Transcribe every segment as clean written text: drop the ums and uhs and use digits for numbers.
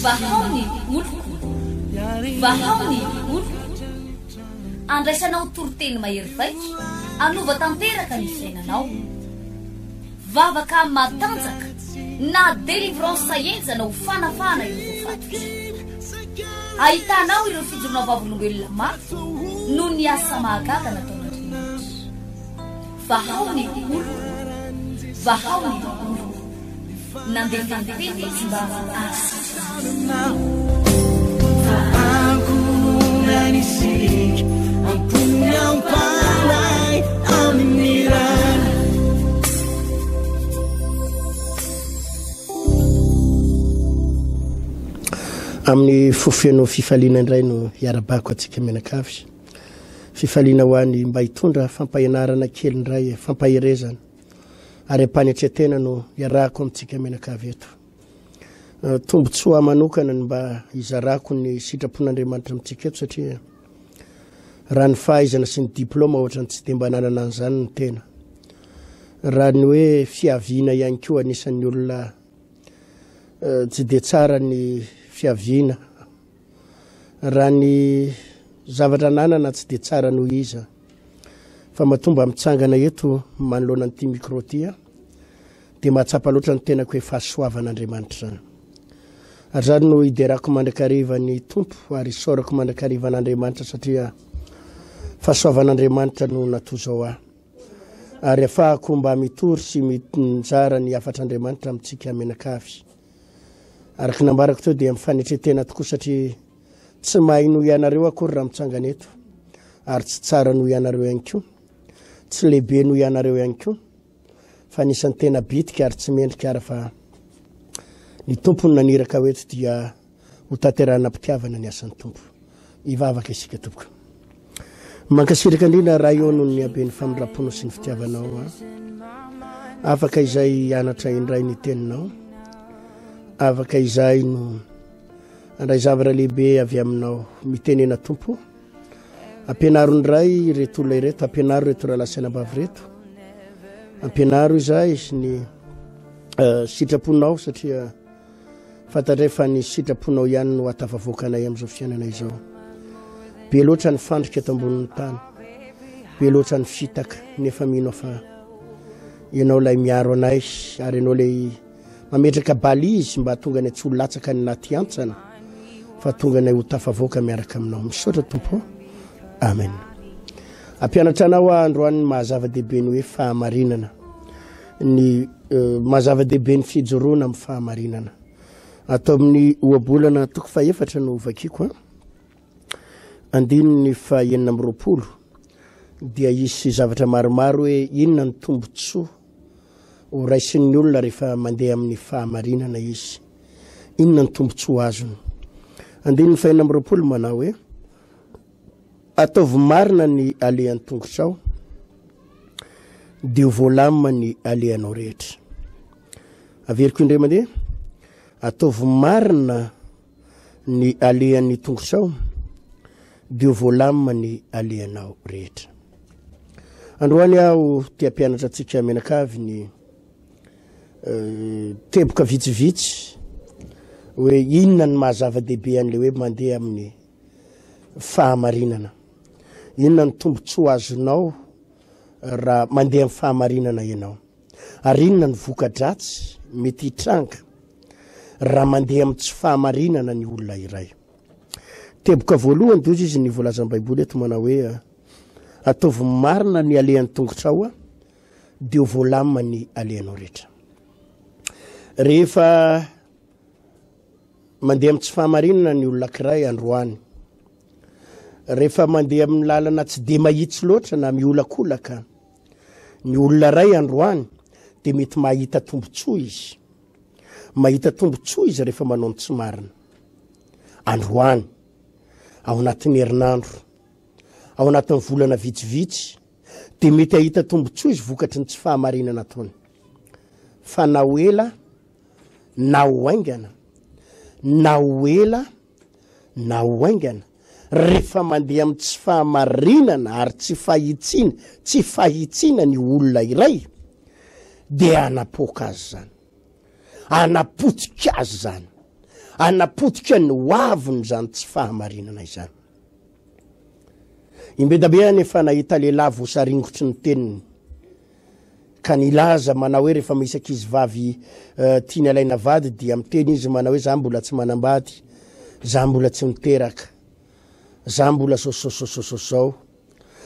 Vahao ny oloko, vahao ny oloko. Andraisanao toriteny mahery vaika, hanova tanteraka ny fiainanao. Vavaka matanjaka na délivrance henjana ho fanafahana ireo voafatotra. Ahitanao ireo fijoroana vavolombelona mafy noho ny asa mahagaga nataon'Andriamanitra. Vahao ny oloko, vahao ny oloko. Nandefa ny teny izy mba hahasitrana Amin'ny fo feno fifaliana indray no hiarabako antsika mianakavy. Fifaliana ho any mba hitondra fampahenarana kely indray, fampaherezana. Ary am-panetren-tena no iarahako amintsika mianakavy eto. Eh, tombontsoa manokana ny mba hizarako ny sitrapon'Andriamanitra amintsika eto satria raha ny fahaizana sy ny diplôma ohatrany tsy dia mba nanana an'izany ny tena. Raha ny hoe fiaviana ihany koa anisan'ny olona eh, tsy dia tsara ny fiaviana. Raha ny zavatra ananana tsy dia tsara noho iza. Fa matoa mba mitsangana eto manoloana an'ity micro ity aho dia mahatsapa loatra ny tenako hoe fahasoavan'Andriamanitra izany. Ary izany no hiderako mandrakariva ny Tompo ary isaorako mandrakariva an'Andriamanitra satria fahasoavan'Andriamanitra no natozao ahy. Ary afahako mba mitory sy mizara ny hafatr'Andriamanitra amintsika menakavy. Araka ny nambarako teo dia mifanetretena tokoa satria Tsy mahay noho ianareo akory raha mitsangana eto, ary tsy tsara noho ianareo ihany koa, tsy lehibe noho ianareo ihany koa, fa anisan'ny tena bitika ary tsy mendrika ara fa ny Tompo no naniraka ho eto dia ho tanterahina am-pitiavana ny asan'ny Tompo. Hivavaka isika tompoko. Mankasitraka indrindra Ray ô noho ny haben'ny famindram-ponao sy ny fitiavanao a. Afaka izay hianatra indray ny teninao. Afaka izay no Handray zavatra lehibe avy aminao. Mitenena Tompo. Ampianaro ny Ray ireto olona ireto, ampianaro ireto rahalahy sy anabavy ireto. Ampianaro izahay ny uh, sitraponao satria fantatray fa ny sitraponao ihany no hatafavoaka anay amin'izao fiainana izao. Be loatra ny fandrika eto ambonin'ny tany. Be loatra ny fitaka nefa mino fa ianao ilay miaro anay ary ianao ilay Mametraka balise mba hahatonga anay tsy ho latsaka any anaty hantsana fa tonga anay ho tafavoaka miaraka aminao. Misaotra Tompo. Amen. Ampianatra anao aho androany ny maha-zava-dehibe ny hoe fahamarinana. Ny uh, maha-zava-dehibe ny fijoroana amin'ny fahamarinana. Atao amin'ny ohabolana toko fahefatra no vakiko a. Andininy faha 26 dia hisy zavatra maromaro hoe inona ny tombontsoa ho raisin'ny olona rehefa mandeha amin'ny fahamarinana izy. Inona ny tombontsoa azony? Andininy faha 26 manao hoe ataovy marina ny alehan'ny tongotrao dia ho voalamina ny alehanao rehetra. Averiko indray mandeha, ataovy marina ny alehan'ny tongotrao dia ho voalamina ny alehanao rehetra. Androany aho te hampianatra antsika mianakavy ny eh, teboka vitsivitsy hoe inona ny maha zava-dehibe an'ilay hoe mandeha amin'ny fahamarinana. Inona ny tombontsoa azonao raha mandeha amin'ny fahamarinana ianao. Ary inona ny voka-dratsy mety hitranga raha mandeha amin'ny tsy fahamarinana ny olona iray? Teboka voalohany dia hozy izy ny voalazan'ny Baiboly eto manao hoe ataovy marina ny alehan'ny tongotrao dia ho voalamina ny alehanao rehetra. Rehefa mandeha amin'ny tsy fahamarinana ny olona ankiray androany, rehefa mandeha amin'ny lalana tsy dia mahitsy loatra na miolakolaka, Ny olona iray androany dia mety mahita tombontsoa izy. Mahita tombontsoa izy rehefa manao ny tsy marina. Androany, ao anatin'ny herinandro, ao anatin'ny volana vitsivitsy, dia mety hahita tombontsoa izy vokatry ny tsy fahamarinana ataony. Fa na ho ela na ho haingana, na ho ela na ho haingana, rehefa mandeha amin'ny tsy fahamarinana ary tsy fahitsiana, tsy fahitsiana ny olona iray, dia hanapoaka azy izany. Hanapotika azy izany. Hanapotika ny hoaviny izany tsy fahamarinana izany. Imbedabe aho nefa nahita lehilahy voasaringotry ny teniny ka nilaza manao hoe rehefa misy ankizy vavy eh, tiany alaina vady dia miteny izy manao hoe za mbola tsy manambady, za mbola tsy miteraka, za mbola zao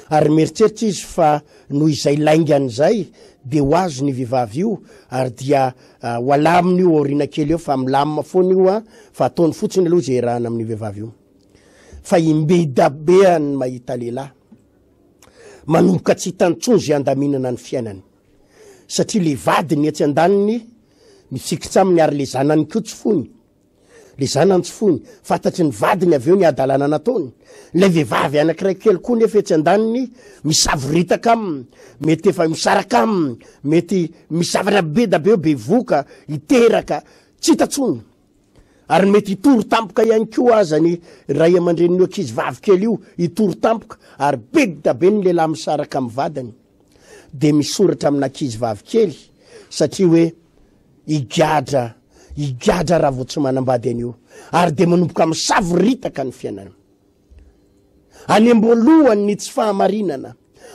Ary mieritreritra izy fa noho izay laingany izay dia ho azony io vehivavy io ary dia ho alaminy io aoriana kely eo fa milamina foana io an, fa ataony fotsiny aloha izay iarahana amin'io vehivavy io. Fa imbedabe ny mahita lehilahy manomboka tsy hitany intsony izay handaminana ny fiainany satria le vadiny etsy andaniny mifikitra aminy ary le zanany koa tsy foiny. Le zanany tsy foiny, fantatry ny vadiny avy eo ny hadalana nataony. Ilay vehivavy anankiray kely koa nefa etsy andaniny misavoritaka aminy, mety efa misaraka aminy, mety misy zavatra be da be eo, bevoka, hiteraka, tsy hita tsony. Ary mety hitory tampoka ihany koa aza ny ray aman-drenin'io ankizy vavy kely io, hitory tampoka, ary be da be ny lehilahy misaraka amin'ny vadiny dia misoratra amina ankizy vavy kely satria hoe Higadra, higadra raha vao tsy manambady an'io. Ary dia manomboka misavoritaka ny fiainana. Any am-boalohany ny tsy fahamarinana,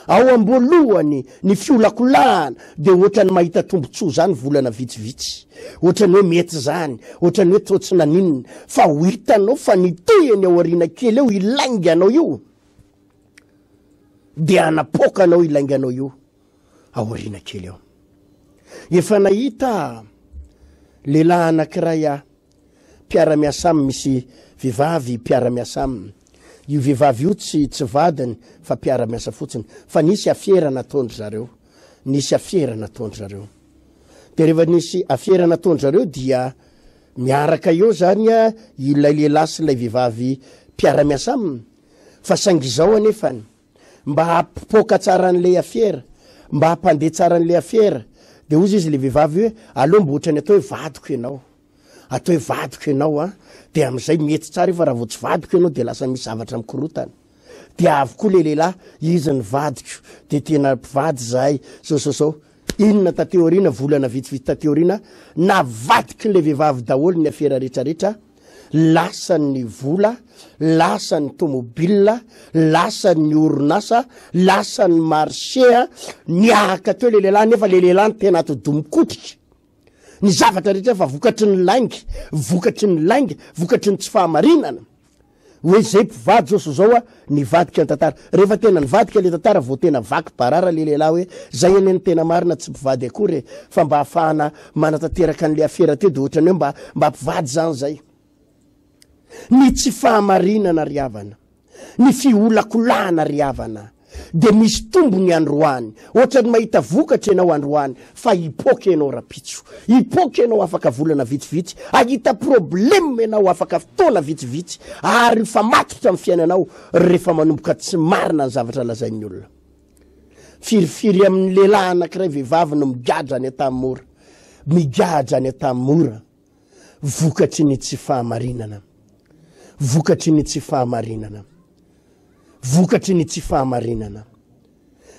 ao am-boalohany ny fiolakolahana, dia ohatran'ny mahita tombontsoa izany volana vitsivitsy. Ohatran'ny hoe mety izany, ohatran'ny hoe toa tsy naninona. Fa ho hitanao fa ny tohiny ao aoriana kely eo, ilainganao io, dia hanapoaka anao ilainganao io. aoriana kely ao. Efa nahita lehilahy anankiray aho, mpiara-miasa aminy, misy vehivavy mpiara-miasa aminy. Io vehivavy io tsy tsy vadiny fa mpiara-miasa fotsiny. Fa nisy afiera nataon-dry zareo. Nisy afiera nataon-dry zareo. Dia rehefa nisy afiera nataon-dry zareo dia miaraka eo zany ilay lehilahy sy ilay vehivavy mpiara-miasa aminy. Fa saingy izao anefany, mba hampipoaka tsara an'ilay afera, mba hampandeha tsara an'ilay afera, dia hozy izy ilay vehivavy hoe, aleo mba ohatran'ny atao hoe vadiko ianao, atao hoe vadiko ianao an, dia amin'izay mety tsara io fa raha vao tsy vadiko ianao dia lasa misy zavatra mikorotana. Dia avy koa ilay lehilahy, izy ny vadiko, dia tena mpivady izahay, zao zao zao. Inona taty aoriana, volana vitsivitsy taty aoriana, navadik'ilay vehivavy daholo ny afera rehetrarehetra, lasa ny vola, lasa ny tomobile, lasa ny orinasa, lasa ny marché, niahaka teo le lehilahy nefa le lehilahy no tena atidoha mikotrika. Ny zavatra rehetra fa vokatry ny lainga, vokatry ny lainga, vokatry ny tsy fahamarinana. Hoe zay mpivady zao sy zao a, nivadika ny tantara. Rehefa tena nivadika le tantara vao tena vaky barara le lehilahy hoe zay anie ny tena marina tsy mpivady akory e, fa mba ahafahana manatanteraka an'le afera teo de ohatran'ny hoe mba mba mpivady zany zay. Ny tsy fahamarinana ry havana, ny fiolakolahana ry havana, Dia misy tombony androany. Ohatran'ny mahita vokatra ianao androany fa hipoaka ianao rapitso. Hipoaka ianao afaka volana vitsivitsy. Hahita problème ianao afaka fotoana vitsivitsy ary hifamatotra amin'ny fiainanao rehefa manomboka tsy marina ny zavatra lazain'ny olona. Firifiry amin'ny lehilahy anankiray vehivavy no migadra any Antanimora. Migadra any Antanimora vokatry ny tsy fahamarinana. Vokatry ny tsy fahamarinana. Vokatry ny tsy fahamarinana.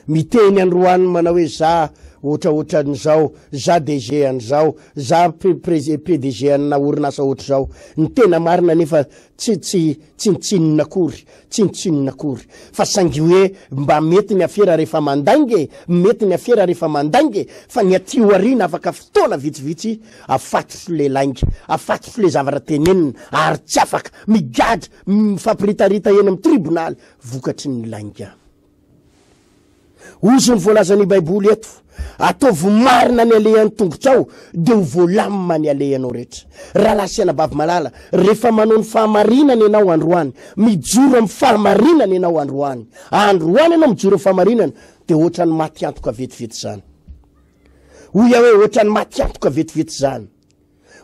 Miteny androany manao hoe za ohatraohatran'izao, za DG an'izao, za PDG ana orinasa ohatr'izao. Ny tena marina anefa tsy tsy tsinontsinona akory, tsinontsinona akory. Fa saingy hoe mba mety ny afera rehefa mandainga e, mety ny afera rehefa mandainga e, fa ny aty aoriana afaka fotoana vitsivitsy afatotro le lainga, afatotro le zavatra tenenina ary tsy afaka migadra Mifampiриtarita eny amin'ny tribonaly vokatry ny lainga. Hozy ny voalazan'ny Baiboly eto, Ataovy marina ny alehan'ny tongotrao, dia ho voalamina ny alehanao rehetra. Rahalahy sy anabavy malala, rehefa manao ny fahamarinana ianao androany, mijoro amin'ny fahamarinana ianao androany, androany ianao mijoro amin'ny fahamarinana, dia ohatran'ny maty antoka vetivety izany. Hoy aho hoe ohatran'ny maty antoka vetivety izany.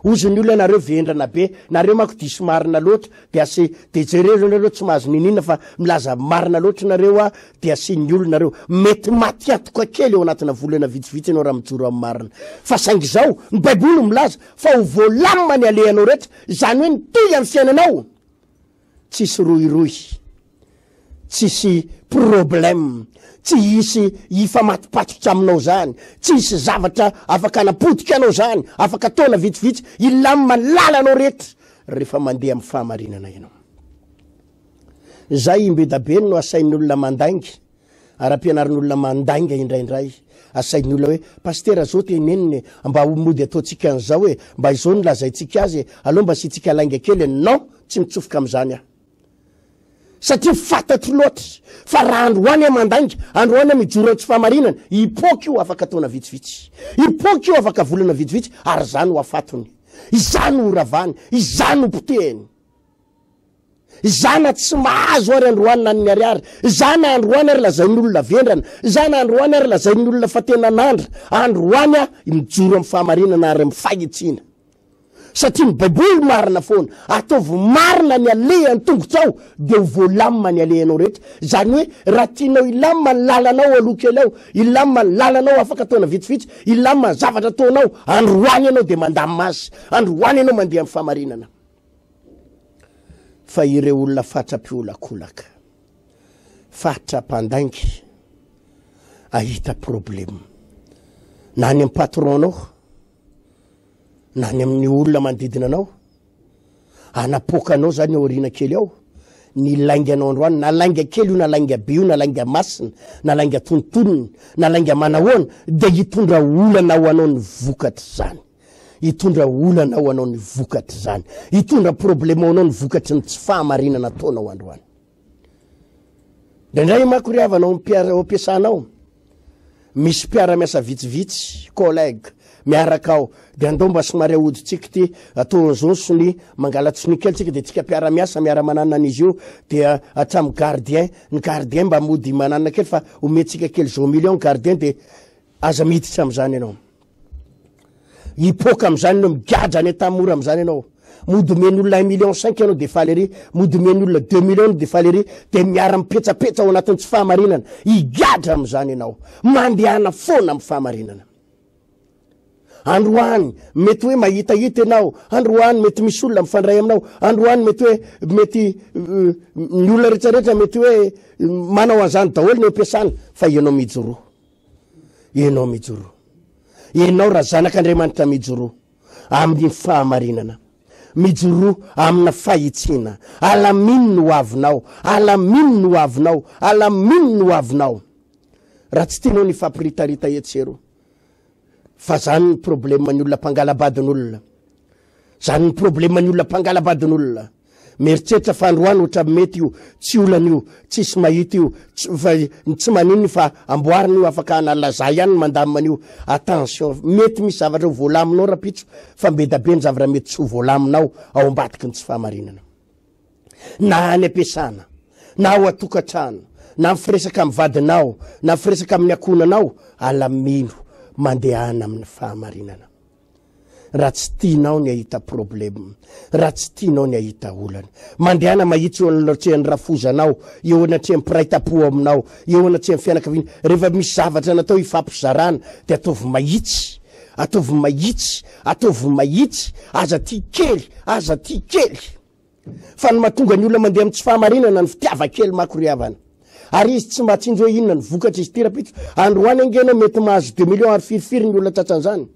Ozy ny olona nareo vendrana be, nareo manko diso marina loatra de ase de jereo zao nareo tsy mahazo niniana fa milaza marina loatra nareo a de asian'ny olona nareo, mety maty antoka kely ao anatina volana vitsivitsy ianao raha mijoro amin'ny marina fa saingy izao ny baiboly milaza fa ho voalamina ny alehanao rehetra, izany hoe ny tohy amin'ny fiainanao tsisy rohirohy. Tsisy problème, tsy hisy hifamatopatotra aminao zany, tsy hisy zavatra afaka hanapotika anao zany, afaka taona vitsivitsy, hilamina ny lalanao rehetra rehefa mandeha amin'ny fahamarinana ianao. Zay imbedabe no asain'ny olona mandainga, ary ampianarin'olona mandainga indraindray, asain'ny olona hoe, Pasitera zao tenenina e, mba ho mody ataontsika an'izao e, mba izao no lazaintsika azy e, aleo mba asiantsika lainga kely e, non, tsy mitsofoka amin'izany aho. Satria fantatro loatra fa raha androany aho mandainga, androany aho mijoro amin'ny tsy fahamarinana, hipoaka io afaka taona vitsivitsy. Hipoaka io afaka volana vitsivitsy, ary izaho no hafatony. Izaho no horavany, izaho no potehiny. Izaho na tsy mahazo ary androany na ny ariary, izaho na androany ary lazain'ny olona vendrana, izaho na androany ary lazain'ny olona fa tena nandra, androany aho mijoro amin'ny fahamarinana ary amin'ny fahitsiana. Satria ny baiboly marina foana, ataovy marina ny alehan'ny tongotrao dia ho voalamina ny alehanao rehetra. Izany hoe raha tianao hilamina ny lalanao aloha kely ao, hilamina ny lalanao afaka taona vitsivitsy, hilamina ny zavatra ataonao, androany ianao dia mandamina azy, androany ianao mandeha amin'ny fahamarinana. Fa ireo olona fatra-piolakolaka, fatra-pandainga, ahita problème na any amin'ny patron-nao, na any amin'ny olona manodidina anao, anapoaka anao zany aoriana kely ao, ny lainganao androany, na lainga kely io na lainga be io, na lainga masina, na lainga tonontonony, na lainga manahoana, dia hitondra olana ho anao ny vokatr'izany. Hitondra olana ho anao ny vokatr'izany. Hitondra problema ho anao ny vokatry ny tsy fahamarinana ataonao androany. Indraindray manko ry havana ao am-piasana ao, misy mpiara-miasa vitsivitsy, collègue, miaraka ao, dia andao mba somary ahodintsika ity, atao an'izao ny sonia, mangala-tsonia kely tsika, dia tsika mpiara-miasa miara-mananina an'izy io, dia hatramin'ny gardien, ny gardien mba mody mananina kely fa omentsika kely zao million gardien, dia aza miditra amin'izany ianao. Hipoka amin'izany ianao, migadra any Antanimora amin'izany ianao. Mody omen'olona un million cinq ianao dia faly ery, mody omen'olona deux millions ianao dia faly ery, dia miara-mipetsapetsa ao anatin'ny tsy fahamarinana. Higadra amin'izany ianao. Mandehana foana amin'ny fahamarinana. Androany mety hoe mahitahita ianao, androany mety misy olona mifandray aminao, androany mety hoe mety ny olona rehetrarehetra mety hoe manao an'izany daholo ny ampiasana, fa ianao mijoroa. Ianao mijoroa. Ianao raha zanak'Andriamanitra mijoroa amin'ny fahamarinana. Mijoroa amina fahitsiana. Alamino ny hoavinao. Alamino ny hoavinao. Alamino ny hoavinao. Raha tsy tianao ny hifampiritarita etsy sy eroa. Fa zany ny problème ny olona mpangalabadin'olona. Zany ny problème ny olona mpangalabadin'olona. Mieritreritra fa androany ohatran'ny mety io, tsy olana io, tsisy mahita io, tsy fa tsy maninona io fa amboarina io, afaka hanala za ihany ny mandamina an'io. Attention, mety misy zavatra ho voalaminao rapitso fa mbedabe ny zavatra mety tsy ho voalaminao ao ambadiky ny tsy fahamarinana. Na any am-piasana, na ao an-tokantrano, na mifiresaka amin'ny vadinao, na mifiresaka amin'ny ankohonanao, alamino, mandehana amin'ny fahamarinana. Raha tsy tianao ny hahita problème, raha tsy tianao ny hahita olana. Mandehana mahitsy eo anatrehan'ny rafozanao, eo anatrehan'ny mpiray tampo aminao, eo anatrehan'ny fianakaviana. Rehefa misy zavatra natao hifampizarana dia ataovy mahitsy, ataovy mahitsy, ataovy mahitsy, aza tia kely, aza tia kely. Fa ny mahatonga ny olona mandeha amin'ny tsy fahamarinana ny fitiavan-kely manko ry havana. Ary izy tsy mahatsinjo hoe inona ny vokatra izy ity rapitso. Androany ange ianao mety mahazo deux millions ary firifiry ny olona tratran'izany.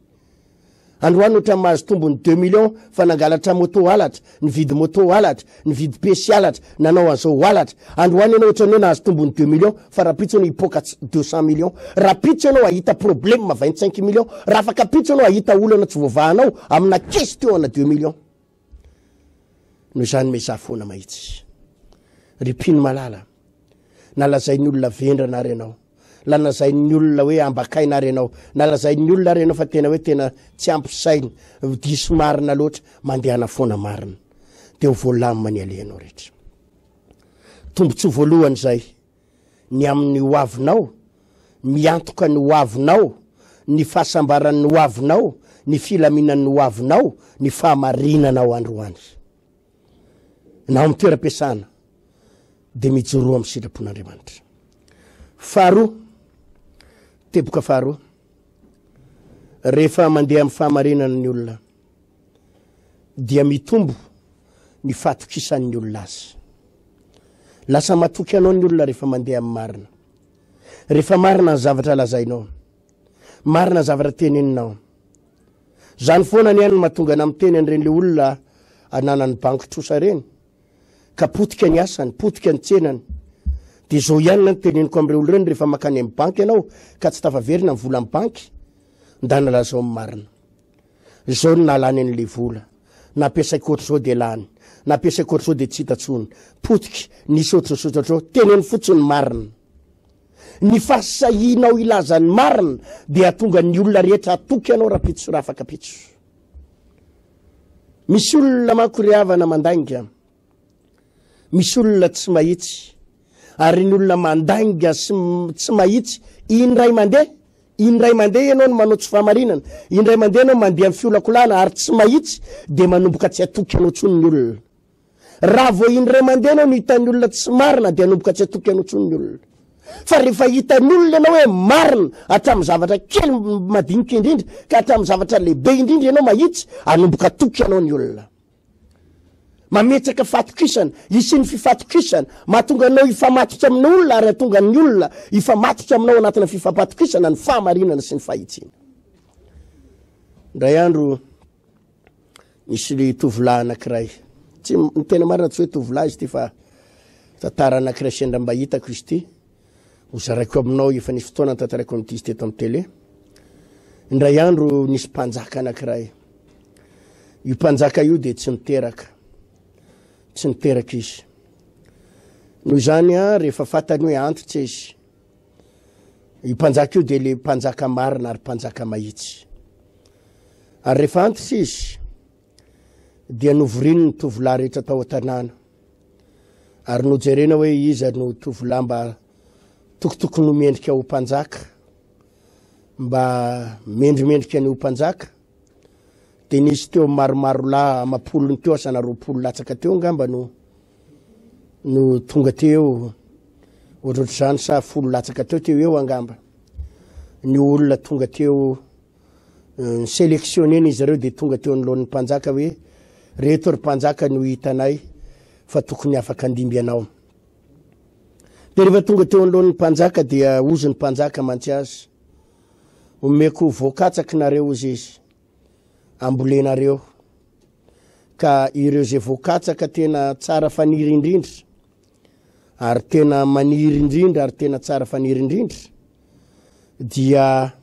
Androany ohatran'ny mahazo tombony deux millions fa nangalatra moto halatra, nividy moto halatra, nividy PC halatra, nanao an'izao halatra. Androany ianao ohatran'ny hoe nahazo tombony deux millions fa rapitso ianao hipoka 200 millions. Rapitso ianao hahita problème 25 millions. Rafakapitso ianao hahita olana tsy voavahanao amina question ana deux millions. Noho izany miezaha foana mahitsy. Ry mpino malala, na lazain'ny olona vendrana ary ianao, na lazain'ny olona hoe ambakaina ary ianao, na lazain'ny olona ary ianao fa tena hoe tena tsy ampy saina, diso marina loatra, mandehana foana marina. Dia ho voalamina ny alehanao rehetra. Tombontsoa voalohany izay. ny amin'ny ho avinao, miantoka ny ho avinao, ny fahasambaran'ny ho avinao, ny filaminan'ny ho avinao, ny fahamarinanao androany. Na ao amin'ny toeram-piasana, dia mijoroa amin'ny sitrapon'Andriamanitra. Faharoa, teboka faharoa, rehefa mandeha amin'ny fahamarinana ny olona, dia mitombo ny fahatokisan'ny olona azy. Lasa matoky anao ny olona rehefa mandeha amin'ny marina. Rehefa marina ny zavatra lazainao. Marina ny zavatra teneninao. Zany foana anie no mahatonga anah miteny an'ireny le olona ananan'ny banky trosa ireny ka potika ny asany, potika ny tsenany. Dia izao ihany no teneniko amin'ireo olona ireny rehefa mankany amin'ny banky ianao ka tsy tafaverina ny vola amin'ny banky, ndana lazao ny marina. Izao no nahalany an'ilay vola. Nampiasaiko ohatr'izao dia lany. Nampiasaiko ohatr'izao dia tsy hita intsony. Potika, nisy ohatr'izao sy ohatr'izao. Teneno fotsiny ny marina. Ny fahasahianao hilaza ny marina dia hahatonga ny olona rehetra hatoky anao rahampitso sy rahafakampitso. Misy olona manko ry havana mandainga, misy olona tsy mahitsy, ary ny olona mandainga sy tsy mahitsy indray mandeha, indray mandeha ianao no manao tsy fahamarinana, indray mandeha ianao mandeha amin'ny fiolakolana ary tsy mahitsy dia manomboka tsy hatoky anao intsony ny olona. Raha vao indray mandeha ianao no hitan'ny olona tsy marina dia hanomboka tsy hatoky anao intsony ny olona. Fa rehefa hitan'ny olona ianao hoe marina hatramin'ny zavatra kely madinika indrindra ka hatramin'ny zavatra lehibe indrindra ianao mahitsy, hanomboka hatoky anao ny olona. Mametraka fatokisana, hisian'ny fifatokisana, mahatonga anao hifamatotra amin'ny olona ary hahatonga ny olona hifamatotra aminao anatina fifampatokisana ny fahamarinana sy ny fahitsiana. Indray andro Nisy tovolahy anankiray, tsy ny tena marina tsy hoe tovolahy izy ity fa tantara anankiray sendra mba hitako izy ity, ho zaraiko aminao, efa nisy fotoana notantaraiko an'ity izy teto amin'ny télé. Indray andro nisy mpanjaka anankiray, io mpanjaka io dia tsy niteraka, tsy niteraka izy. Noho izany a, rehefa fantany hoe antitra izy, io mpanjaka io dia le mpanjaka marina ary mpanjaka mahitsy. Ary rehefa antitra izy, dia novoriny ny tovolahy rehetra tao an-tanàna, ary nojerena hoe iza no tovolahy mba tokotokony ho mendrika ho mpanjaka, mba mendrimendrika ny ho mpanjaka. Dia nisy teo maromaro lahy amam-polony teo, asa na 20 latsaka teo angamba no no tonga teo, ohatrohatr'izany sa 10 latsaka teo teo eo angamba ny olona tonga teo. Ni-selectionner-na izy ireo dia tonga teo anoloan'ny mpanjaka hoe, Reto ry mpanjaka no hitanay fa tokony afaka handimby anao. Dia rehefa tonga teo anoloan'ny mpanjaka dia hozy ny mpanjaka mantsy azy, Omeko voakatsaky nareo hozy izy, ambolenareo, ka ireo izay voakatsaka tena tsara faniry indrindra, ary tena maniry indrindra ary tena tsara faniry indrindra, dia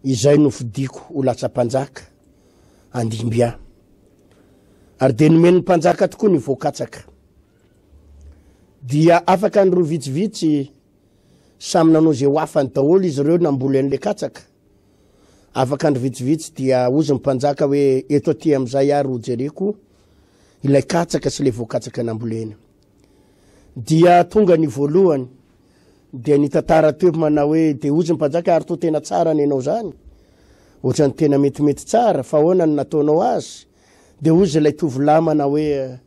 izay nofidiko ho lasa mpanjaka handimby ahy. Ary dia nomen'ny mpanjaka tokoa ny voakatsaka. Dia afaka andro vitsivitsy, samy nanao izay ho afany daholo izy ireo namboly an'ilay katsaka. Afaka andro vitsivitsy dia hozy ny mpanjaka hoe eto aty amin'izay ary hojereko ilay katsaka sy ilay voakatsaka nambolena. Dia tonga ny voalohany Dia nitantara teo manao hoe, dia hozy ny mpanjaka, ary toa tena tsara ny anao izany, ohatran'ny tena metimety tsara, fa ahoana no nataonao azy? Dia hozy ilay tovolahy manao hoe,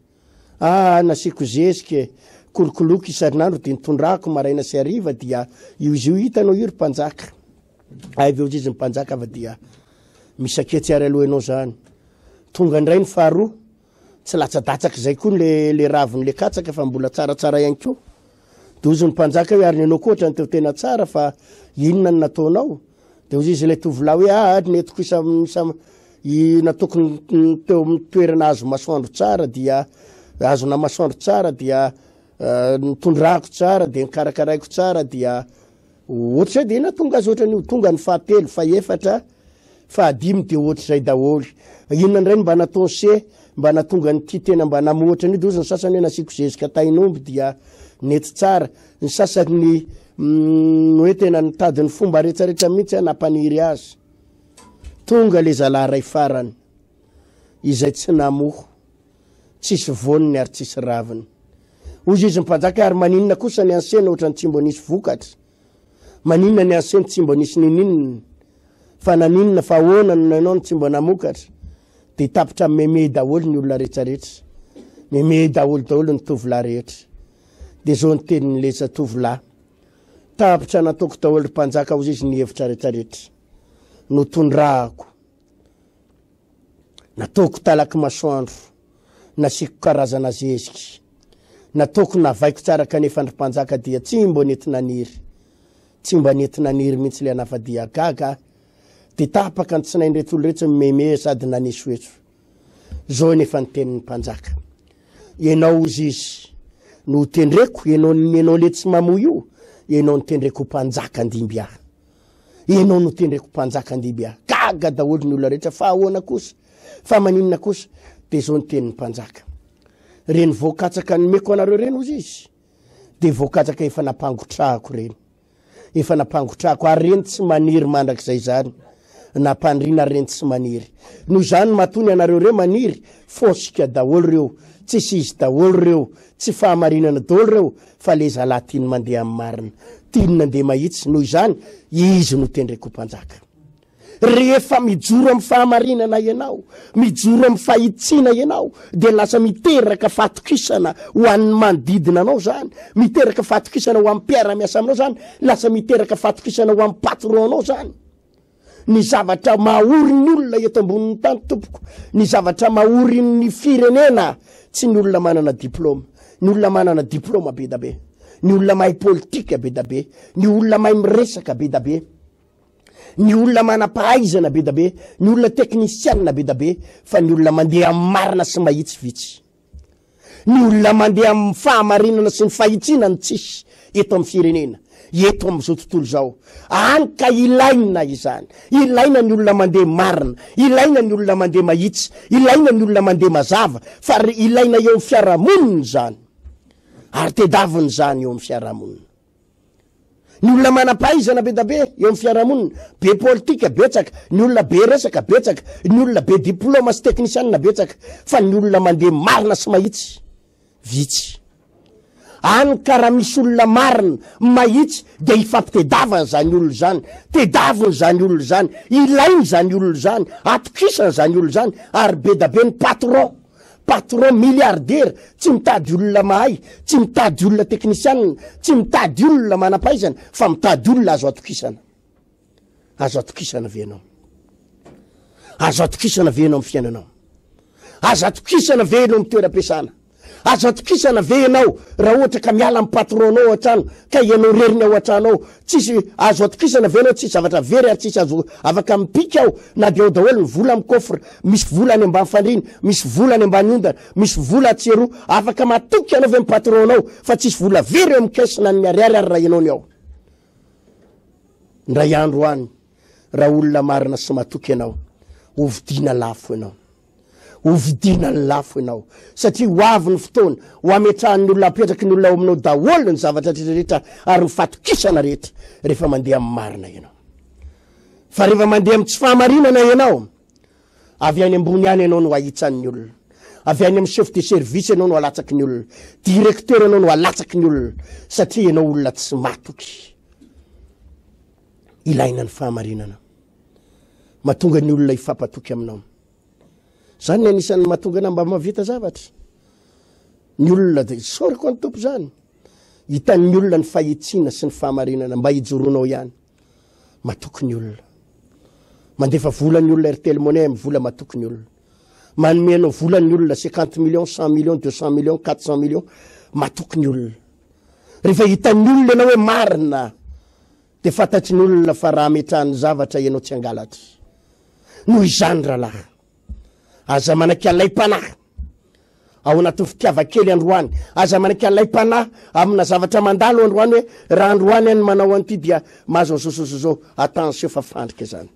ah, nasiako zezika e, kolokoloiko isan'andro dia nitondrako maraina sy hariva, dia io izy io hitanao io ry mpanjaka. Ay avy eo hozy izy ny mpanjaka fa dia misaketsy ary aloha ianao izany. Tonga indray ny faharoa, Tsy latsadatsaka izay koa le le ravin'le katsaka fa mbola tsaratsara ihany koa. De hozy ny mpanjaka hoe ary ny anao koa ohatran'ny teo tena tsara fa inona no nataonao? De hozy izy ilay tovolahy hoe ah nentiko isa isa i nataoko teo amin'ny toerana azo masoandro tsara dia azona masoandro tsara dia nitondrako tsara dia nikarakaraiko tsara dia Ohatr'izay dia nahatonga azy ohatran'io, tonga ny fahatelo, fahefatra, fahadimy dia ohatr'izay daholo. Inona indray no mba nataon'i se mba nahatonga an'ity tena mba namoa ohatran'io? Dia hozy ny sasany hoe nasiako zezika tain'omby dia nety tsara. Ny sasany hoe tena nitady ny fomba rehetrarehetra mihitsy aho nampaniry azy. Tonga le zalahy iray farany izay tsy namoa. Tsisy voniny ary tsisy raviny. Hozy izy mpanjaka, ary maninona kosa ny ansena ohatran'ny tsy mbo nisy vokatra? Maninona ny ansena tsy mbo nisy nininona? Fa naninona, fa ahoana no nanao no tsy mbo namokatra? Dia tapitra meme daholo ny olona rehetrarehetra. Meme daholo daholo ny tovolahy rehetra. Dia zao ny tenin'ilay zatovolahy. Tapitra nataoko daholo ry mpanjaka hozy izy ny hevitra rehetrarehetra. Notondrahako. Nataoko talaky masoandro, nasiako karazana zeziky. Nataoko navaiko tsara kanefa ndry mpanjaka dia tsy mbo nety naniry. Tsy mba nety naniry mihitsy le anahy fa dia gaga aho. Dia tapaka ny tsinain'ireto olona ireto mimemehy sady nanesoeso. Zao anefa ny tenin'ny mpanjaka. Ianao hozy izy no ho tendreko, ianao ianao le tsy mamoa io, ianao no tendreko ho mpanjaka handimby ahy. Ianao no tendreko mpanjaka handimby ahy. Gaga daholo ny olona rehetra fa ahoana kosa? Fa maninona kosa? Dia zao ny tenin'ny mpanjaka. Reny voakatsaka nomeko anareo reny hozy izy, dia voakatsaka efa nampangotrahako reny. Efa nampangotrahako ary reny tsy maniry mandrakizay izany. Nampaniriana reny tsy maniry. Noho izany matoa ny anareo reo maniry, fosika daholo reo, tsisy izy daholo reo, tsy fahamarinana daholo reo, fa le zalahy tiany mandeha amin'ny marina, tiany nandeha mahitsy, noho izany izy no tendreko ho mpanjaka. Rehefa mijoro amin'ny fahamarinana ianao, mijoro amin'ny fahitsiana ianao, dia lasa miteraka fahatokisana ho an'ny manodidina anao izany, miteraka fahatokisana ho an'ny mpiara-miasa aminao izany, lasa miteraka fahatokisana ho an'ny patron-nao izany. Ny zavatra mahory ny olona eto ambonin'ny tany tompoko, ny zavatra mahory ny firenena, tsy ny olona manana diplôma, ny olona manana diplôma be da be, ny olona mahay politika be da be, ny olona mahay miresaka be da be. Ny olona manam-pahaizana be da be, ny olona teknisianina be da be, fa ny olona mandeha amin'ny marina sy mahitsy vitsy. Ny olona mandeha amin'ny fahamarinana sy ny fahitsiana no tsisy eto amin'ny firenena, eto amin'izao tontolo izao. Any ka ilaina izany. Ilaina ny olona mandeha marina, ilaina ny olona mandeha mahitsy, ilaina ny olona mandeha mazava, fa ilaina eo amin'ny fiarahamonina izany. Ary tedavina izany eo amin'ny fiarahamonina. Ny olona manam-pahaizana be da be eo amin'ny fiarahamonina, be politika betsaka, ny olona be resaka betsaka, ny olona be diploma sy teknisianina betsaka, fa ny olona mandeha marina sy mahitsy vitsy. Any ka raha misy olona marina, mahitsy dia ifampitedavana izany olona izany, tedavina izany olona izany, ilaina izany olona izany, atokisana izany olona izany, ary be da be ny patron. Patron milliardaire tsy mitady olona mahay, tsy mitady olona teknisianina, tsy mitady olona manam-pahaizana fa mitady olona azo atokisana. Azo atokisana ve ianao? Azo atokisana ve ianao amin'ny fiainanao? Azo atokisana ve ianao amin'ny toeram-piasana? Azo atokisana ve ianao raha ohatra ka miala amin'ny patron-nao ao an-trano ka ianao irery ny ao an-trano ao? Tsisy azo atokisana ve ianao? Tsisy zavatra very ary tsisy azo afaka mipika ao na dia ao daholo ny vola amin'ny coffre. Misy vola any ambany fandriana, misy vola any ambany ondana, misy vola atsy eroa. Afaka matoky ianao ve ny patron-nao fa tsisy vola very eo amin'ny caisse na ny ariary ary raha ianao ny ao? Indray andro any, raha olona marina sy matoky ianao, hovidiana lafo ianao. Hovidiana lafo ianao. Satria ho avy ny fotoana, ho ametrahan'ny olona, apetraky ny olona ao aminao daholo ny zavatra rehetra rehetra ary ny fatokisana rehetra rehefa mandeha amin'ny marina ianao. Fa rehefa mandeha amin'ny tsy fahamarinana ianao, avy any ambony any ianao no ahitsan'ny olona. Avy any amin'ny chef de service ianao no alatsaky ny olona. Directeur ianao no alatsaky ny olona. Satria ianao olona tsy matoky. Ilaina ny fahamarinana. Mahatonga ny olona hifampatoky aminao. Zany ny anisan'ny mahatonga anah mba mahavita zavatra. Ny olona dia isaorako an'ny Tompo zany. Hitan'ny olona ny fahitsiana sy ny fahamarinana mba hijoroanao ihany. Matoky ny olona. Mandefa vola ny olona Airtel Money amin'ny vola matoky ny olona. Manome anao vola ny olona 50 millions, 100 millions, 200 millions, 400 millions. Matoky ny olona. Rehefa hitan'ny olona ianao hoe marina dia fantatry ny olona fa raha ametrahany zavatra ianao tsy hangalatra. Noho izany rahalahy, aza manaiky alaim-panahy ao anatin'ny fitiavan-kely androany. Aza manaiky alaim-panahy amina zavatra mandalo androany hoe raha androany any manao an'ity dia mahazo an'izao zao zao zao. Attention fa fandrika izany.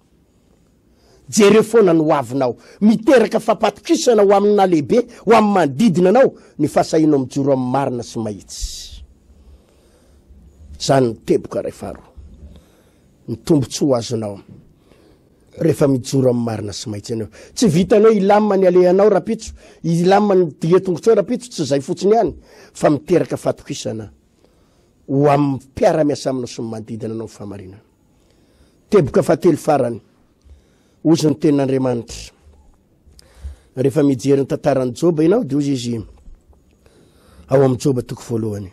Jereo foana ny hoavinao. Miteraka fampatokisana ho amin'ny lehibe, ho amin'ny manodidina anao ny fahasahianao mijoro amin'ny marina sy mahitsy. Izany ny teboka iray faharoa. Ny tombontsoa azonao rehefa mijoro amin'ny marina sy mahitsy ianao. Tsy vitan'ny hoe hilamina ny alehanao rahampitso, hilamina ny dia tongotrao rahampitso, tsy izay fotsiny ihany fa miteraka fahatokisana ho amin'ny mpiara-miasa aminao sy ny manodidina anao ny fahamarinana. Teboka fahatelo farany, hozy ny tenin'Andriamanitra. Rehefa mijery ny tantaran'i Joba ianao dia hozy izy ao amin'ny Joba toko voalohany.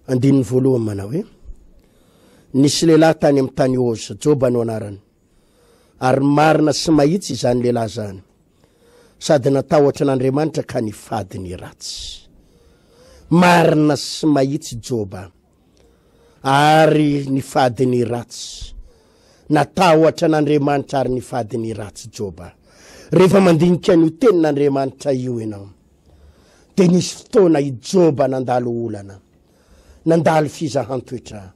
Andininy voalohany manao hoe Nisy lehilahy tany amin'ny tany Oza, Joba no anarany. Ary marina sy mahitsy izany lehilahy izany. Sady natahotra an'Andriamanitra ka nifady ny ratsy. Marina sy mahitsy Joba, ary nifady ny ratsy. Natahotra an'Andriamanitra ary nifady ny ratsy Joba. Rehefa mandinika an'io tenin'Andriamanitra io ianao, dia nisy fotoana i Joba nandalo olana, nandalo fizahan-toetra.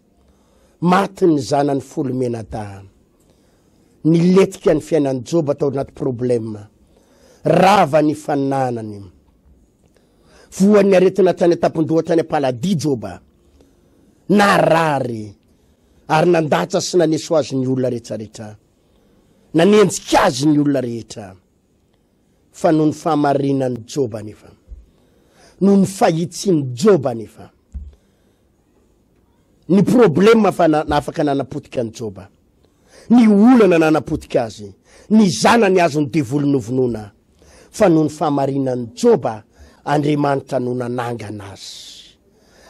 Maty ny zanany folo mianadahy. Nilentika ny fiainan'i Joba tao anaty problème. Rava ny fananany. Voan'ny aretina hatrany an-tampon-doha hatrany am-paladia Joba. Narary ary nandatsa sy naneso azy ny olona rehetrarehetra. Nanenjika azy ny olona rehetra. Fa noho ny fahamarinan'i Joba anefa, noho ny fahitsian'i Joba anefa, ny problema fa afaka nanapotika an'i Joba, ny olana nanapotika azy, ny zanany azon'ny devoly novonoina, fa noho ny fahamarinan'i Joba, Andriamanitra no nanangana azy.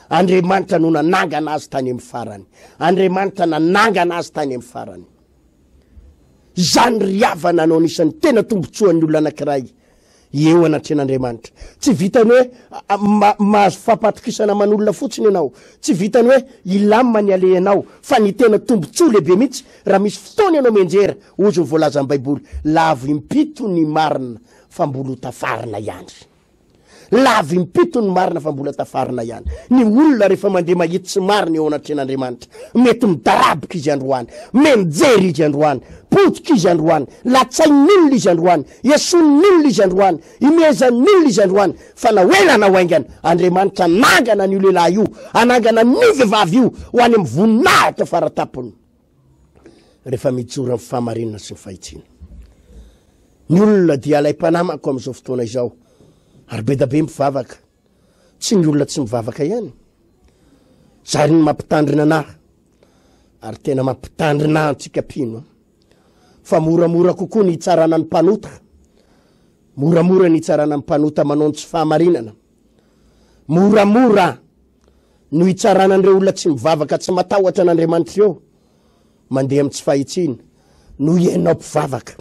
Andriamanitra no nanangana azy tany amin'ny farany. Andriamanitra nanangana azy tany amin'ny farany. Izany ry havana no anisan'ny tena tombontsoan'ny olona anankiray eo anatrehan'Andriamanitra. Tsy vitan'ny hoe mahazo fampatokisana aman'olona fotsiny ianao, tsy vitan'ny hoe hilamina ny alehanao, fa ny tena tombontsoa lehibe mihitsy, raha misy fotoana ianao mianjera, hozy ny voalazan'ny Baiboly, lavo impito ny marina fa mbola ho tafarina ihany. Lavo impito ny marina fa mbola tafarina ihany. Ny olona rehefa mandeha mahitsy sy marina eo anatrehan'Andriamanitra, mety midaraboka izy androany, mianjera izy androany, potika izy androany, latsain'ny olona izy androany, esoin'ny olona izy androany, imehezan'ny olona izy androany, fa na ho ela na ho haingana, Andriamanitra hanangana an'io lehilahy io, hanangana an'io vehivavy io ho any amin'ny voninahitra faratampony. Rehefa mijoro amin'ny fahamarinana sy ny fahitsiana. Ny olona dia alaim-panahy manko amin'izao fotoana izao, ary be da be mpivavaka. Tsy ny olona tsy mivavaka ihany. Zary ny mampitandrina anah, ary tena mampitandrina ahy antsika mpino, fa moramora kokoa ny hitsarana ny mpanota. Moramora ny hitsarana ny mpanota manao ny tsy fahamarinana. Moramora no hitsarana an'ireo olona tsy mivavaka, tsy matahotra an'Andriamanitra ireo. Mandeha amin'ny tsy fahitsiana noho ianao mpivavaka,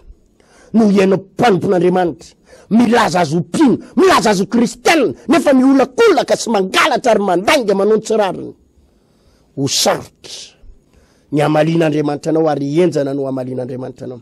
noho ianao mpanompon'Andriamanitra, milaza azy ho mpino, milaza azy ho kristianina, nefa miolakolaka sy mangalatra ary mandainga manao ny tsy rariny. Ho sarotra ny hamalian'Andriamanitra anao ary henjana no hamalian'Andriamanitra anao.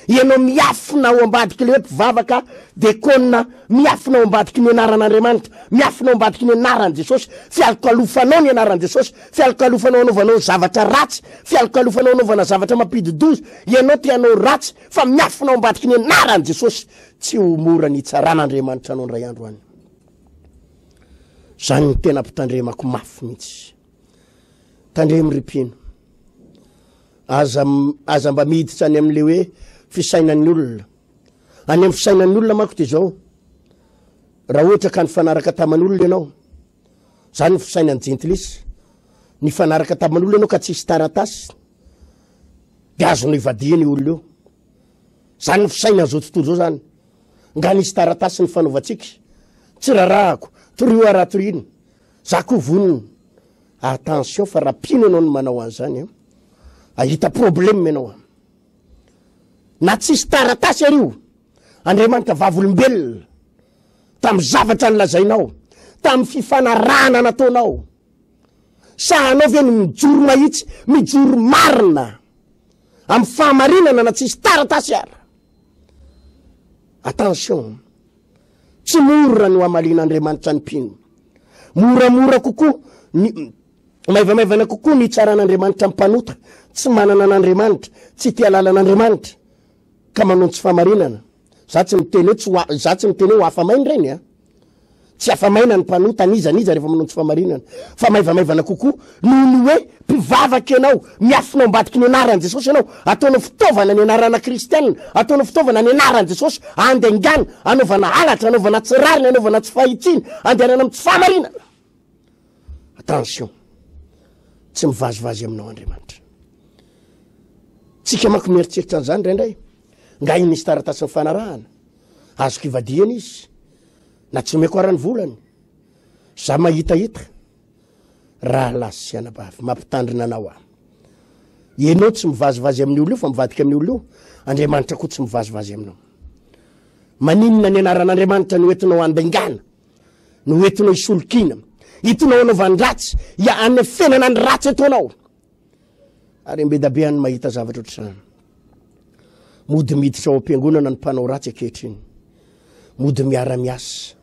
Ianao miafina ao ambadiky ilay hoe mpivavaka, dekona, miafina ao ambadiky ny anaran'Andriamanitra, miafina ao ambadiky ny anaran'i Jesosy, fialokalofanao ny anaran'i Jesosy, fialokalofanao anaovanao zavatra ratsy, fialokalofanao anaovana zavatra mampidi-doza, ianao te hanao ratsy fa miafina ao ambadiky ny anaran'i Jesosy. Tsy ho mora ny hitsaran'Andriamanitra anao indray andro any. Izany no tena ampitandremako mafy mihitsy. Tandremo ry mpino. Aza aza mba miditra any amin'le hoe fisainan'ny olona. Any amin'ny fisainan'ny olona manko dia izao, raha ohatra ka nifanaraka taman'olona ianao, zany ny fisainan'ny jentilisa, nifanaraka taman'olona ianao ka tsisy taratasy, dia azonao ivadihana io olona io. Zany ny fisainan'izao tontolo izao zany. Nga nisy taratasy nifanaovantsika? Tsy rarahako, torio aho raha toriana. Za koa vonona. Attention fa raha mpino ianao no manao an'izany an, ahita problème ianao an. Na tsisy taratasy ary io, Andriamanitra vavolombelona tamin'ny zavatra nolazainao, tamin'ny fifanarahana nataonao. Sahanao ve ny mijoro mahitsy, mijoro marina amin'ny fahamarinana na tsisy taratasy ara? Attention. Tsy mora no hamalian'Andriamanitra ny mpino. Moramora kokoa ny maivamaivana kokoa ny hitsaran'Andriamanitra ny mpanota, tsy manana an'Andriamanitra, tsy tia lalan'Andriamanitra, ka manao ny tsy fahamarinana. Za tsy miteny hoe tsy ho za tsy miteny hoe ho afa-maina ireny a. Tsy afa-maina ny mpanota n'iza n'iza rehefa manao ny tsy fahamarinana, fa maivamaivana kokoa noho ny hoe mpivavaka ianao, miafina ao ambadiky ny anaran'i Jesosy ianao, ataonao fitaovana ny anarana kristianina, ataonao fitaovana ny anaran'i Jesosy handaingana, hanaovana halatra, hanaovana tsy rariny, hanaovana tsy fahitsiana, handehanana amin'ny tsy fahamarinana. Attention, tsy mivazivazy aminao Andriamanitra. Tsika manko mieritreritra an'izany indraindray. Nga iny misy taratasy nifanarahana, azoko ivadihana izy. Na tsy omeko ara ny volany. Za mahitahita. Rahalahy sy anabavy, mampitandrina anao aho. Ianao tsy mivazivazy amin'ny olona io fa mivadika amin'ny olona io. Andriamanitra koa tsy mivazivazy aminao. Maninona ny anaran'Andriamanitra no entinao handaingana? No entinao hisolokiana? Hitinao anaovan-dratsy, ya anefenana ny ratsy ataonao. Ary ambedabe any mahita zavatra ohatr'izany. Mody miditra ao am-piangonana ny mpanao ratsy ankehitriny. Mody miara-miasa.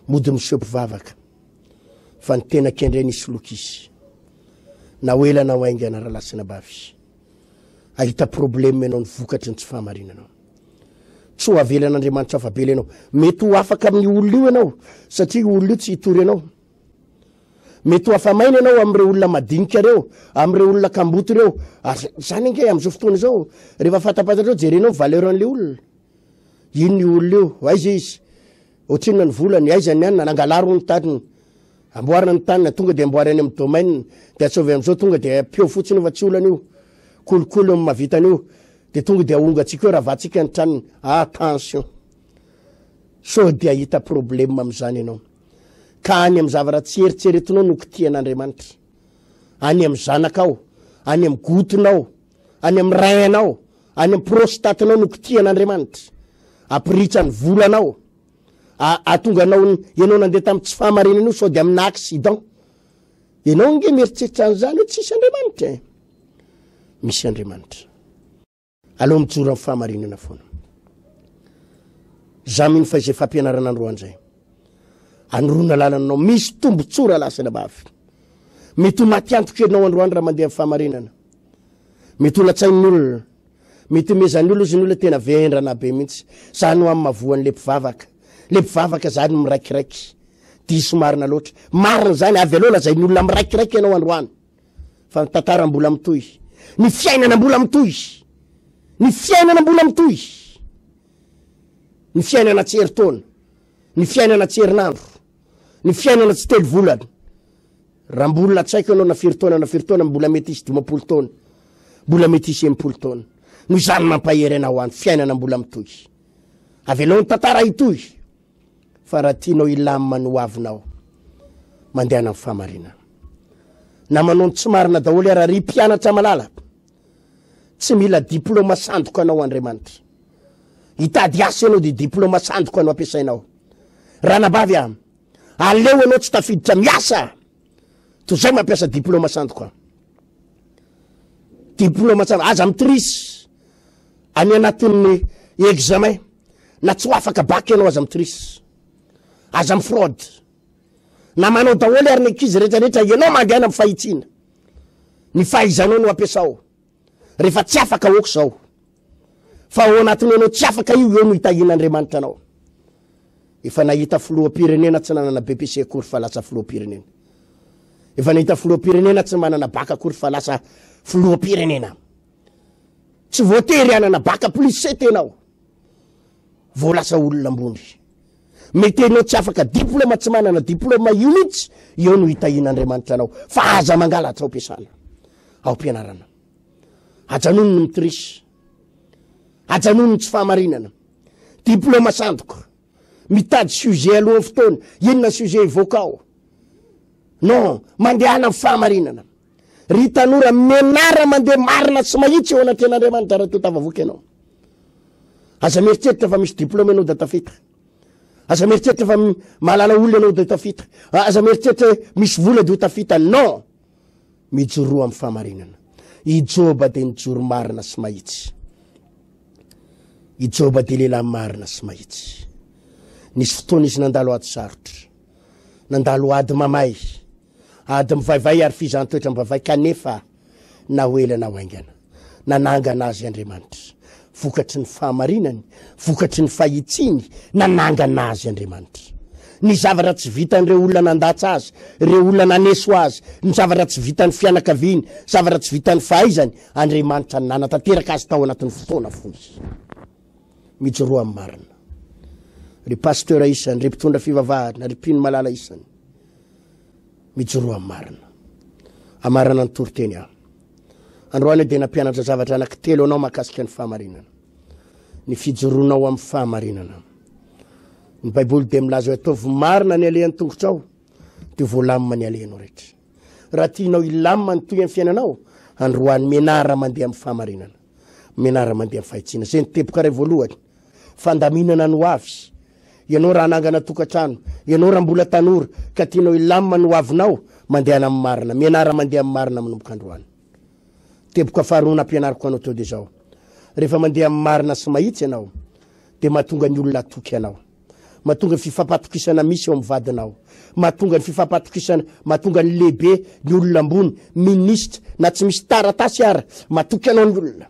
Mody miseho mpivavaka. Fa ny tena kendreny hisoloky izy. Na ho ela na ho haingana rahalahy sy anabavy. Ahita problème ianao ny vokatry ny tsy fahamarinanao. Tsy ho avelan'Andriamanitra afa-bela ianao. Mety ho afaka amin'ny olona io ianao satria io olona io tsy hitory anao. Mety ho afa-maina ianao amin'ireo olona madinika ireo, amin'ireo olona kamboty ireo. Ary izany ange amin'izao fotoana izao, rehefa fantapantatrao, jerenao ny valeur an'ilay olona. Inona io olona io? Aiza izy? Ohatrinona ny volany? Aiza ny anona? Nangalaro ny taniny. Amboarina ny taniny, tonga dia amboary any amin'ny domaine. Dia ataovy amin'izao tonga dia ampio fotsiny io fa tsy olana io. Kolikoly no mahavita an'io. Dia tonga dia ahongantsika eo, ravantsika ny tranony. Attention! Sao dia hahita problème amin'izany ianao. Ka any amin'ny zavatra tsy eritreretinao no kitihan'Andriamanitra. Any amin'ny zanakao, any amin'ny gotinao, any amin'ny rein-nao, any amin'ny prostate-nao no kitihan'Andriamanitra. Ampiritra ny volanao. Ahatonga anao ianao nandeha tamin'ny tsy fahamarinana io sao dia amina accident. Ianao ange mieritreritra an'izany hoe tsisy Andriamanitra e. Misy Andriamanitra. Aleo mijoro amin'ny fahamarinana foana. Za mino fa izay fampianarana androany izay. Anoroana lalana anao, misy tombontsoa rahalahy sy anabavy. Mety ho maty antoka ianao androany raha mandeha amin'ny fahamarinana. Mety ho latsain'ny olona. Mety homezan'ny olona izy ny olona tena vendrana be mihitsy. Zany ho amin'ny mavoan'le mpivavaka. Le mpivavaka zany miraikiraiky. Diso marina loatra. Marina izany, avy aloha lazain'ny olona miraikiraiky ianao androany. Fa ny tantara mbola mitohy. Ny fiainana mbola mitohy. Ny fiainana mbola mitohy. Ny fiainana tsy herintaona. Ny fiainana tsy herinandro. Ny fiainana tsy telo volana. Raha mbola tsy haiko ianao na firy taona na firy taona, mbola mety hisy 50 taona. Mbola mety hisy 60 taona. Noho izany mampahery anao any, fiainana mbola mitohy. Avelao ny tantara hitohy. Fa raha tianao hilamina ny hoavinao, mandehana amin'ny fahamarinana. Na manao ny tsy marina daholo ara ry mpianatra malala. Tsy mila diploma sandoka anao Andriamanitra. Hitady asa ianao dia diploma sandoka no ampiasainao. Ranabavy a, aleo ianao tsy tafiditra miasa toy izay mampiasa diploma sandoka. Diploma sandoka, aza mitrisy any anatin'ny examen. Na tsy ho afaka bac ianao aza mitrisy. Aza mi-fraude. Na manao daholo ary ny ankizy rehetra rehetra ianao mandehana amin'ny fahitsiana. Ny fahaizanao no ampiasao. Rehefa tsy afaka ok izao. Fa ao anatin'ny ianao tsy afaka io eo no hitahian'Andriamanitra anao. Efa nahita filoham-pirenena tsy nanana BPC akory fa lasa filoham-pirenena. Efa nahita filoham-pirenena tsy manana bac akory fa lasa filoham-pirenena. Tsy voatery hanana bac plus sept ianao vao lasa olona ambony. Mety ianao tsy afaka diplôme tsy manana diplôme io mihitsy eo no hitahian'Andriamanitra anao fa aza mangalatra ao am-piasana, ao am-pianarana. Ajanony ny mitriche. Ajanony ny tsy fahamarinana. Diplôme sandoka. Mitady sujet alohan'ny fotoana. Inona sujet hivoaka ao? Non, mandehana amin'ny fahamarinana. Ry tanora, mianara mandeha marina sy mahitsy eo anatrehan'Andriamanitra raha toa tafavoaka ianao. Aza mieritreritra fa misy diplôme ianao dia tafita. Aza mieritreritra fa mahalala olona ianao dia tafita. Aza mieritreritra hoe misy vola dia ho tafita. Non! Mijoroa amin'ny fahamarinana. I Joba dia nijoro marina sy mahitsy. I Joba dia lehilahy marina sy mahitsy. Nisy fotoana izy nandalo ady sarotra. Nandalo ady mamay. Ady mivaivay ary fizahan-toetra mivaivay kanefa na ho ela na ho haingana, nanangana azy Andriamanitra. Vokatry ny fahamarinany, vokatry ny fahitsiany, nanangana azy Andriamanitra. Ny zavatra tsy vitan'ireo olona nandatsa azy, ireo olona naneso azy, ny zavatra tsy vitan'ny fianakaviany, zavatra tsy vitan'ny fahaizany, Andriamanitra nanatanteraka azy tao anatin'ny fotoana fohy. Mijoroa amin'ny marina. Ry pasteur isany, ry mpitondra fivavahana, ry mpino malala isany. Mijoroa amin'ny marina. Amarana ny toriteny aho. Androany aho dia nampianatra zavatra anankitelo anao mahakasika ny fahamarinana. Ny fijoroanao amin'ny fahamarinana. Ny Baiboly dia milaza hoe ataovy marina ny alehan'ny tongotrao dia voalamina ny alehanao rehetra. Raha tianao hilamina ny toy amin'ny fiainanao, androany mianara mandeha amin'ny fahamarinana. Mianara mandeha amin'ny fahitsiana. Izay ny teboka iray voalohany. Fandaminana ny ho avy. Ianao raha hanangana tokantrano, ianao raha mbola tanora ka tianao hilamina ny hoavinao, mandehana amin'ny marina. Mianara mandeha amin'ny marina manomboka androany. Teboka faharoa nampianariko anao teo dia izao, rehefa mandeha amin'ny marina sy mahitsy ianao, dia mahatonga ny olona hatoky anao. Mahatonga ny fifampatokisana misy eo amin'ny vadinao. Mahatonga ny fifampatokisana, mahatonga ny lehibe, ny olona ambony, minisitra, na tsy misy taratasy ara, matoky anao ny olona.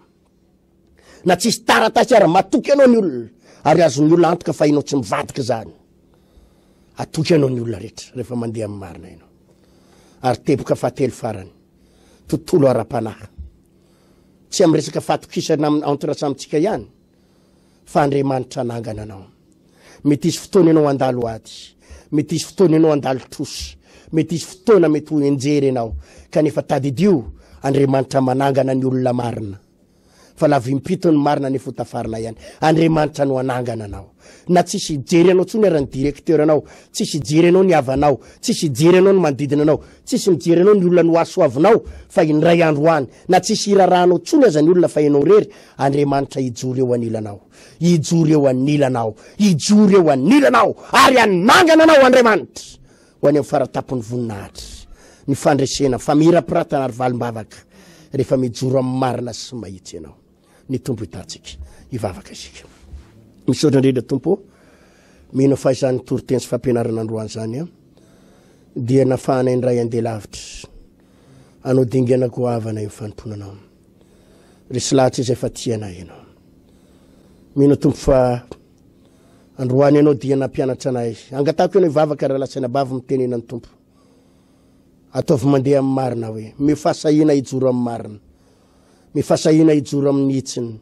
Na tsisy taratasy ara, matoky anao ny olona. Ary azon'ny olona antoka fa ianao tsy mivadika izany. Atoky anao ny olona rehetra rehefa mandeha amin'ny marina ianao. Ary teboka fahatelo farany, tontolo ara-panahy. Tsy amin'ny resaka fahatokisana amin'ny entre samintsika ihany, fa Andriamanitra hanangana anao. Mety hisy fotoana ianao handalo ady, mety hisy fotoana ianao handalo trosa, mety hisy fotoana mety ho enjery ianao, kanefa tadidio, Andriamanitra manangana ny olona marina. Fa lavim-pito ny marina nefa ho tafarina ihany. Andriamanitra no hanangana anao. Na tsisy hijery anao intsony ara ny directeur anao, tsisy hijery anao ny havanao, tsisy hijery anao ny manodidina anao, tsisy mijery anao ny olona nohasoavinao, fa indray andro any, na tsisy hirarahanao intsony aza ny olona fa ianao irery, Andriamanitra hijoro eo anilanao, hijoro eo anilanao, hijoro eo anilanao, ary hanangana anao Andriamanitra ho any amin'ny fara-tampon'ny voninahitra, ny fandresena, famirapiratana ary valim-bavaka, rehefa mijoro amin'ny marina sy mahitsy ianao. Ny Tompo hitantsika. Hivavaka isika. Misaotra indrindra Tompo ô. Mino fa izany toriteny sy fampianarana androany izany an, dia nafahanay indray andeha lavitra hanao dingana goavana eo fanompoana anao. Resy lahatra izay fa tia anay ianao. Mino Tompo fa androany ianao dia nampianatra anay. Angatahako ianao hivavaka raha lasaina bavy mitenena ny Tompo. Ataovy mandeha amin'ny marina hoe, omeo fahasahiana hijoro amin'ny marina. Omeo fahasahiana hijoro amin'ny hitsiny.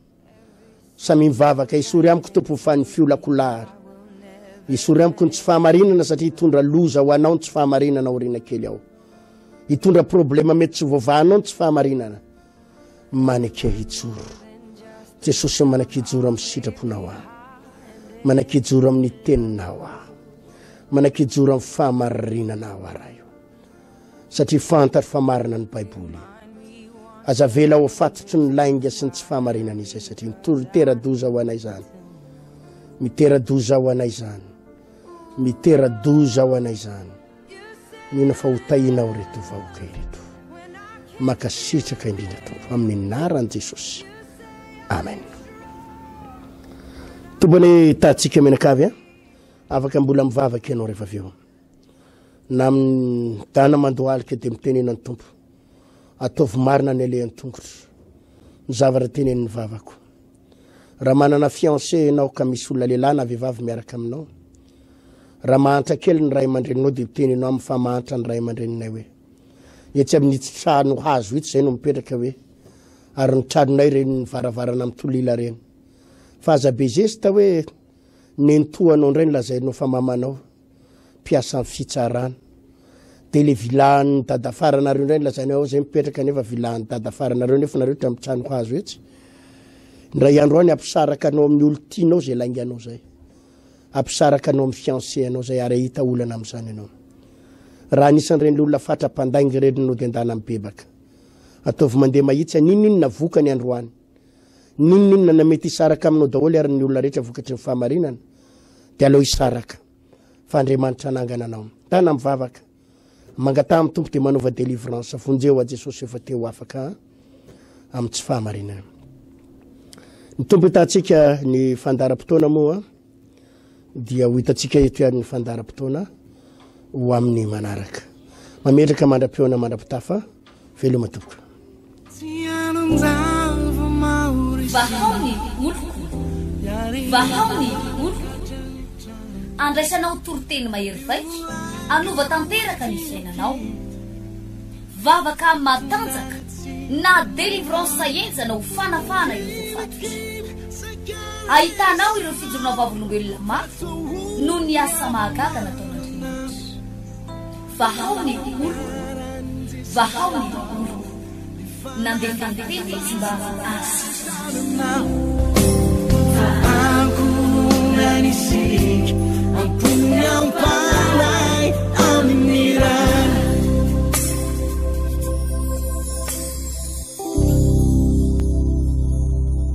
Samia mivavaka, esory amiko Tompo fa ny fiolakolahana. Esory amiko ny tsy fahamarinana satria hitondra loza ho anao ny tsy fahamarinana aoriana kely ao. Hitondra problema mety tsy voavahanao ny tsy fahamarinana. Maneke hijoro. Jesosy manaiky hijoro amin'ny sitraponao aho. Manaiky hijoro amin'ny teninao aho. Manaiky hijoro amin'ny fahamarinanao aho Ray o. Satria fantatro fa marina ny Baiboly. Aza avela ho fatotry ny lainga sy ny tsy fahamarinana izay satria mitera-doza ho anay izany. Mitera-doza ho anay izany. Mitera-doza ho anay izany. Mino fa ho tahinao ireto vahoaka ireto. Mankasitraka indrindra Tompo amin'ny anaran'i Jesosy. Amen. Tompo anie tatsika mianakavy a. Afaka mbola mivavaka ianao rehefa avy eo. Na amin'ny dana mandohalika dia mitenena ny Tompo. Ataovy marina ny alehan'ny tongotro. Ny zavatra tenenin'ny vavako. Raha manana fiancé ianao ka misy olona lehilahy na vehivavy miaraka aminao, raha mahantra kely ny ray aman-dreninao dia teneno aminy fa mahantra ny ray aman-dreninay hoe etsy amin'itsy trano hazo itsy izay no mipetraka hoe ary ny tranonay ireny varavarana mitolila ireny. Fa aza be zesta hoe nenitoanao indray no lazainao fa mamanao. mpiasan'ny fitsarana. Dia le villa-n'ny dadafaranareo indray no lazainao ao zay mipetraka nefa villa-n'ny dadafaranareo nefa nareo ohatran'ny mitrano hazo etsy. Indray andro any hampisaraka anao amin'ny olon-tianao zay lainganao zay. Hampisaraka anao amin'ny fiancé anao zay ary hahita olana amin'izany ianao. Raha anisan'ireny olona fatra mpandainga ireny no dia ndana mibebaka. Ataovy mandeha mahitsy n'inon'inona vokany androany. N'inon'inona na mety hisaraka aminao daholo ary ny olona rehetra vokatry ny fahamarinana dia aleo hisaraka fa Andriamanitra hanangana anao. Tana mivavaka. Mangataha amin'ny Tompo dia manaova délivrance. Vonjeo a Jesosy efa te ho afaka amin'ny tsy fahamarinana. Ny Tompo hitantsika ny fandaharam-potoana moa dia ho hitantsika eto ihany ny fandaharam-potoana ho amin'ny manaraka. Mametraka mandra-pihaona mandra-pitafa. Veloma tompoko. Vahao ny oloko. Vahao ny oloko. Andraisanao toriteny mahery vaika, hanova tanteraka ny fiainanao. Vavaka matanjaka na délivrance henjana ho fanafahana ireo voafatotra. Ahitanao ireo fijoroana vavolombelona mafy noho ny asa mahagaga nataon'Andriamanitra. Vahao ny oloko, vahao ny oloko. Nandefa ny teny izy mba hahasitrana azy.